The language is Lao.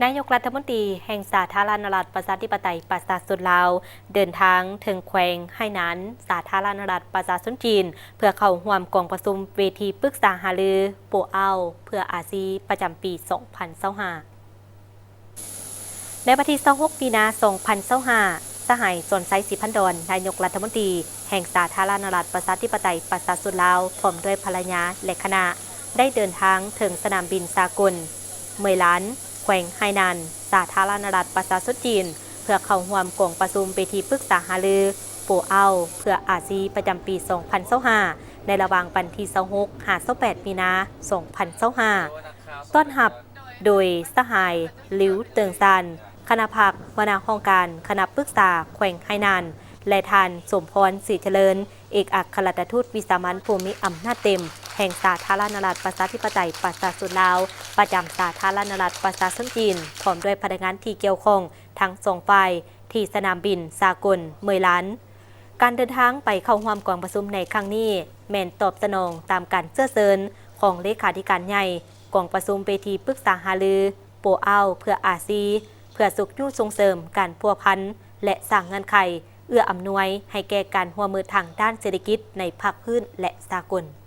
ນາຍົກລັດຖະມົນຕີແຫ່ງສາທາລະນະລັດປະຊາທິປະໄຕປະຊາຊົນລາວ ເດີນທາງເຖິງແຂວງໄຫໜານ ສາທາລະນະລັດປະຊາຊົນຈີນ ເພື່ອເຂົ້າຮ່ວມກອງປະຊຸມເວທີປຶກສາຫາລືໂປອ້າວເພື່ອອາຊີ ປະຈຳປີສອງພັນຊາວຫ້າ. ໃນວັນທີຊາວຫົກ ມີນາ ສອງພັນຊາວຫ້າ ສະຫາຍ ສອນໄຊ ສີພັນດອນ ນາຍົກລັດຖະມົນຕີແຫ່ງສາທາລະນະລັດປະຊາທິປະໄຕປະຊາຊົນລາວ ພ້ອມດ້ວຍພັນລະຍາ ແລະ ຄະນະ ໄດ້ເດີນທາງເຖິງສະໜາມບິນສາກົນເມຍລານ ແຂວງໄຫໜານ ສາທາລະນະລັດປະຊາຊົນຈີນ ເພື່ອເຂົ້າຮ່ວມກອງປະຊຸມເວທີປຶກສາຫາລືໂປອ້າວເພື່ອອາຊີ ປະຈຳປີສອງພັນຊາວຫ້າ ໃນລະຫວ່າງວັນທີຊາວຫົກ ຫາ ຊາວແປດ ມີນາ ສອງພັນຊາວຫ້າ ຕ້ອນຮັບ ໂດຍສະຫາຍ ລິວ ເຕີງຊານ ຄະນະພັກ ຫົວໜ້າຫ້ອງການຄະນະປຶກສາແຂວງໄຫໜານ ແລະ ທ່ານ ສົມພອນ ສີຈະເລີນ ເອກອັກຄະລັດຖະທູດວິສາມັນຜູ້ມີອຳນາດເຕັມແຫ່ງສາທາລະນະລັດປະຊາທິປະໄຕປະຊາຊົນລາວ ປະຈຳສາທາລະນະລັດປະຊາຊົນຈີນ ພ້ອມດ້ວຍພະນັກງານທີ່ກ່ຽວຂ້ອງທັງສອງຝ່າຍ ທີ່ສະໜາມບິນສາກົນເມຍລານ. ການເດີນທາງໄປເຂົ້າຮ່ວມກອງປະຊຸມໃນຄັ້ງນີ້ ແມ່ນຕອບສະໜອງຕາມການເຊື້ອເຊີນຂອງເລຂາທິການໃຫຍ່ ກອງປະຊຸມເວທີປຶກສາຫາລືໂປອ້າວເພື່ອອາຊີ ເພື່ອຊຸກຍູ້ສົ່ງເສີມການພົວພັນ ແລະ ສ້າງເງື່ອນໄຂເອື້ອອຳນວຍໃຫ້ແກ່ການຮ່ວມມືທາງດ້ານເສດຖະກິດໃນພາກພື້ນ ແລະ ສາກົນ.